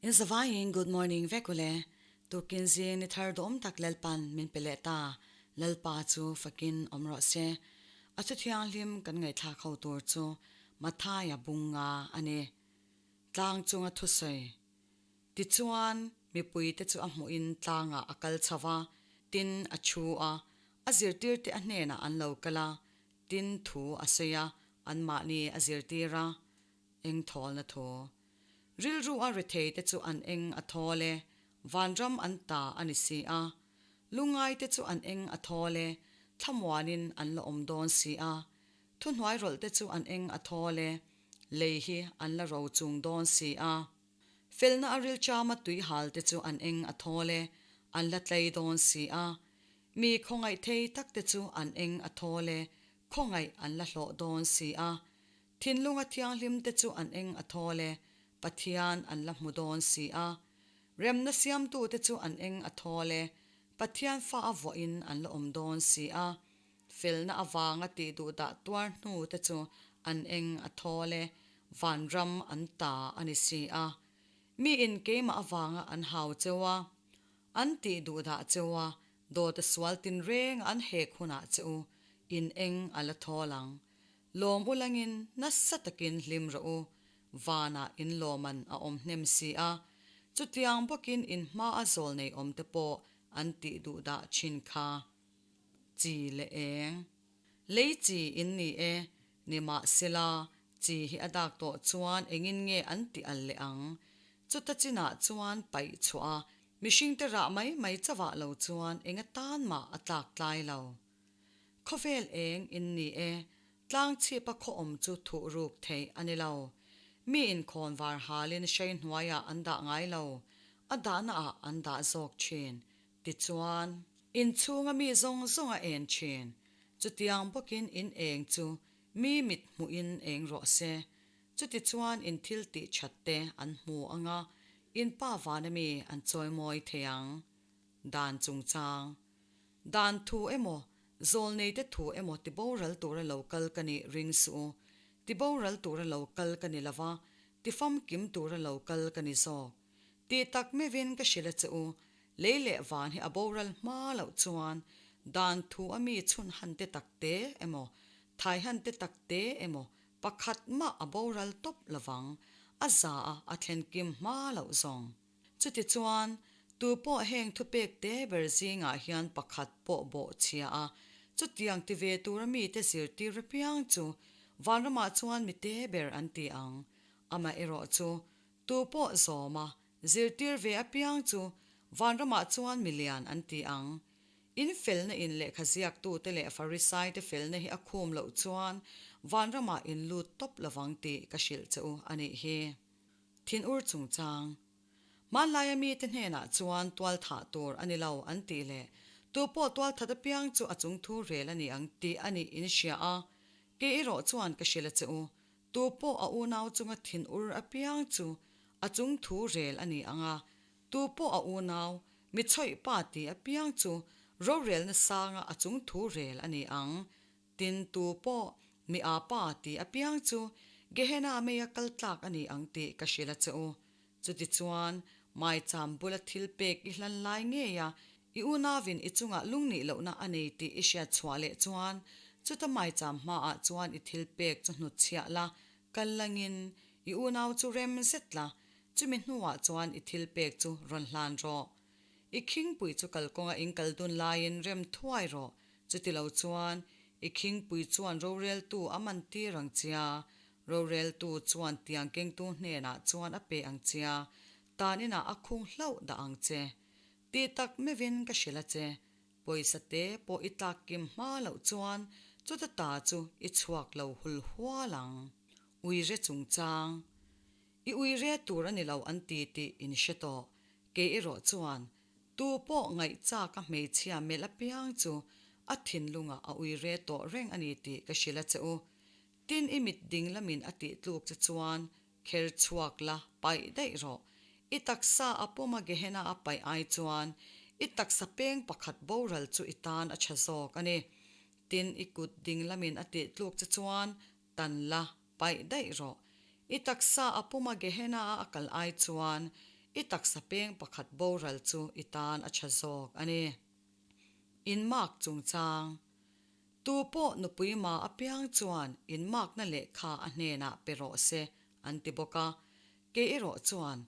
In zavaiin good morning vek ule. Tukin zing ni thar duhawm tak Lalpan min pe leh ta. Lalpa chu fakin awm rawh se. A thu thianghlim kan ngaihthlak ho tur chu Mathaia bunga a ni. Tlang chunga thusawi. Tichuan, mipuite chu a hmuhin tlangah a kal chho va, tin a thu a, a zirtirte a hnenah an lo kal a, tin thu a sawi a, anmahni a zirtir a. Eng thawlna thu. Rilru a retheite chu an eng a thawl e, vanram an ta a ni si a. Lungaite chu an eng a thawl e, thlamuanin an la awm dawn si a. Thuhnuairawlhte chu an eng a thawl e, lei hi an la ro chung dawn si a. Felna a rilchama tui hal te chu an eng a thawl e, an la tlei dawn si a. Mi khawngaih thei tak te chu an eng a thawl e, khawngaih an la hlawh dawn si a. Thinlunga thianghlim te chu an eng a thawl e, Pathian an la hmu dawn si a. Remna siamtu te chu an eng a thawl e, Pathian fa a vuahin an la awm dawn si a. Felna avanga tih duhdah tuar hnu te chu an eng a thawl e, vanram an ta a ni si a. Miin keimah avanga an hau cheu a, an tih duhdah cheu a, dawta sual tinreng an hek hunah che u, in eng a la thawl ang. Lawm u langin nasa takin hlim rawh u, vanah in lawman a awm hnem si a, chutiang bawkin in hmaa zawl nei awm te pawh an tih duhdah thin kha. Chi leh eng. Lei chi in ni e, nimahsela chi hi a dak tawh chuan engin nge an tih al leh ang? Chuta chinah chuan paih chhuah a, mihringte rah mai mai chauhah lo chuan eng atan mah a tlak tlai lo. Khawvel eng in ni e, tlang chhipa khaw awm chu thuh ruk theih a ni lo. Mi inkhawn var halin hrei hnuaiah an dah ngai lo, a dahna ah an dah zawk thin. Tichuan. Inchhunga mi zawng zawng a en thin. Chutiang bawkin in eng chu mi mit hmuhin eng rawh se. Chutichuan in thil tih that te an hmu anga, in pa vana mi an chawimawi thei ang. Dan chungchang. Dan thu emaw, zawlneite thu emaw tiboral tura lo kal ka nih ring suh u. Tiboral tura lo kal ka ni lova, tifamkim tura lo kal ka ni zawk. Tih tak meuhin ka hrilh a che u, lei leh van hi a boral hma loh chuan dan thu a mi chhun han te tak te emaw, thai han te tak te emaw pakhat mah a boral tawp lovang, a za a a thlen kim hma loh zawng. Chutichuan, tu pawh heng thupek te ber zingah hian pakhat pawh bawh chhia a, chutiang ti ve tura mite zirtir apiang chu vanramah chuan mi te ber an ti ang. Amaherawhchu, Tu pawh zawm a, zirtir ve apiang chu vanramah chuan milian an ti ang. In felna in lehkha ziaktute leh Farisaite felna hi a khum loh chuan vanramah in lut tawp lovang tih ka hrilh che u a nih hi. Thinur chungchang. Hmanlaia mite hnenah chuan tual thah tur a ni lo an tih leh tu pawh tual that apiang chu a chungthu rel a ni ang tih a nih in hria a, kei erawh chuan ka hrilh a che u. Tu pawh a unau chunga thin ur apiang chu a chung thu rel a ni ang a, tu pawh a unau, mi chhawih pa ti apiang chu rorelna sanga a chung thu rel a ni ang. Tin, tu pawh mi a pa ti apiang chu Gehenna meia kal tlak a ni ang tih ka hrilh a che u. Chutichuan, maicham bula thil pek i hlan lai ngei a, i unauin i chungah lungnih lohna a nei tih i hriat chhuah leh chuan, chuta maicham hmaah chuan i thil pek chu hnutchhiah la, kal langin i unau chu rem zet la, chumi hnuah chuan i thil pek chu rawn hlan rawh. I khingpui chu kalkawnga in kal dun laiin rem thuai rawh, chutilo chuan i khingpui chuan roreltu a man tir ang chia, roreltu chuan tiang kengtu hnenah chuan a pe ang chia, tan inah a khung hlauh dah ang che. Tih tak meuhin ka hrilh a che, pawisa te pawh i tlak kim hma loh chuan chuta ta chu i chhuak lo hul hual ang. Uire chungchang. I uire tur a ni lo an ti tih in hre tawh. Kei erawh chuan, tu pawh ngaih chak a hmeichhia melh apiang chu a thinlungah a uire tawh reng a ni tih ka hrilh a che u. Tin i mit ding lamin a tih tluk che chuan kher chhuak la paih daih rawh. I taksa a pawm a Gehenna a paih ai chuan i taksa peng pakhat boral chu i tan a tha zawk a ni. Tin i kut ding lamin a tih tluk che chuan tan la paih daih rawh. I taksa a puma Gehenna a a kal ai chuan I taksa peng pakhat boral chu i tan a tha zawk a ni. Inmak chungchang. Tu pawh nupui ma apiang chuan inmakna lehkha a hnenah pe rawh se an ti bawk a. Kei erawh chuan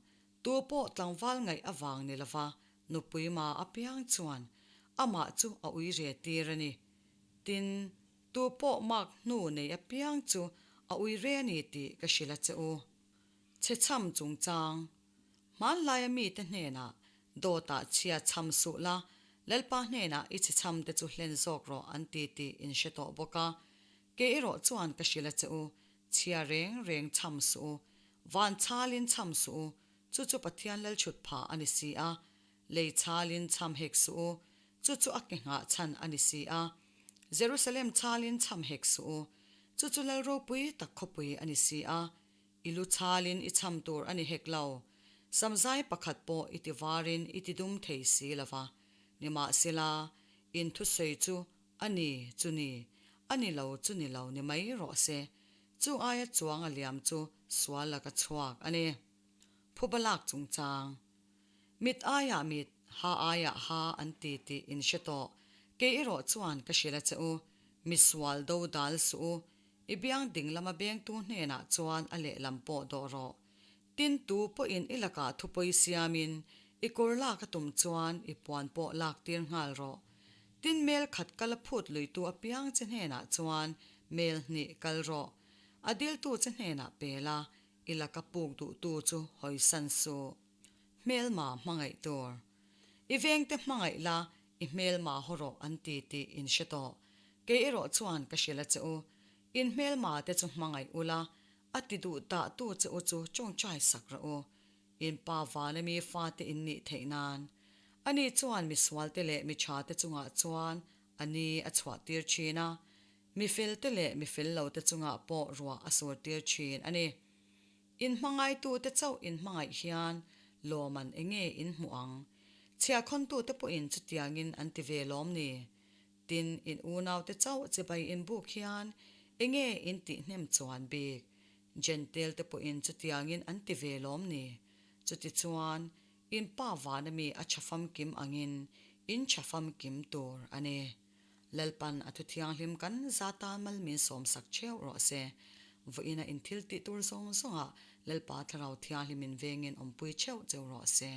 tu pawh tlangval ngaih avang ni lova nupui ma apiang chuan amah chu a ui re tir a ni. Tin, tu pawh mak hnu nei apiang chu a ui re a ni tih ka hrilh a che u. Chhechham chungchang. Hmanlaia mite hnenah dawtah chhia chham suh la, Lalpa hnenah i chhechham te chu hlen zawk rawh an ti tih in hre tawh bawk a. Kei erawh chuan ka hrilh a che u, chhia reng reng chham suh u, van chhalin chham suh u, chu chu Pathian lalchhut phah a ni si a, lei chhalin chham hek suh u, chu chu a ke nghah chhan a ni si a. Jerusalem chhalin chham hek suh u, chu chu lal ropui tak khawpui a ni si a. I lu chhalin i chham tur a ni hek lo. Samzai pakhat pawh i ti varin i ti dum thei si lo va. Nimahsela, in thusawi chu a ni chu ni, a ni lo chu ni lo ni mai rawh se. Chu aia chuang a liam chu sual laka chhuak a ni. Phuba lak chungchang. Mit aiah mit, ha aiah ha an ti tih in hre tawh. Kei erawh chuan ka hrilh a che u, misual do dal suh u, I biang ding lama bengtu hnenah chuan a lehlam pawh dawh rawh. Tin, tu pawhin i lakah thupawi siamin i kawr lak a tum chuan i puan pawh lak tir nghal rawh. Tin, mel khat kal a phut luitu apiang che hnenah chuan mel hnih kal rawh. A diltu che hnenah pe la, i laka puk duhtu chu hawisan suh. Hmelma hmangaih tur. I vengte hmangaih la, I hmelma haw rawh an ti tih in hre tawh. Kei erawh chuan ka hrilh a che u. In hmelma te chu hmangaih ula, a ti duh dah tu che u chu tawngtai sak rawh u. In pa vana mi fate in nih theih nan. Ani chuan mi sual te leh mi tha te chungah chuan a ni a chhuah tir thin a, mi fel te leh mi fel lo te chungah pawh ruah a sur tir thin a ni. In hmangaitute chauh in hmangaih hian lawman enge in hmuh ang? Chhiahkhawntute pawhin chutiangin an ti ve lawm ni? Tin, in unaute chauh chibai in buk hian enge in tih hnem chuan bik? Jentail-te pawhin chutiangin an ti ve lawm ni? Chutichuan, in Pa vana mi a tha famkim angin in tha famkim tur a ni. Lalpan a thu thianghlim kan za tan mal min sawmsak theuh rawh se. Vawiina in thil tih tur zawng zawngah Lalpa Thlarau Thianghlimin vengin awmpui theuh cheu rawh se.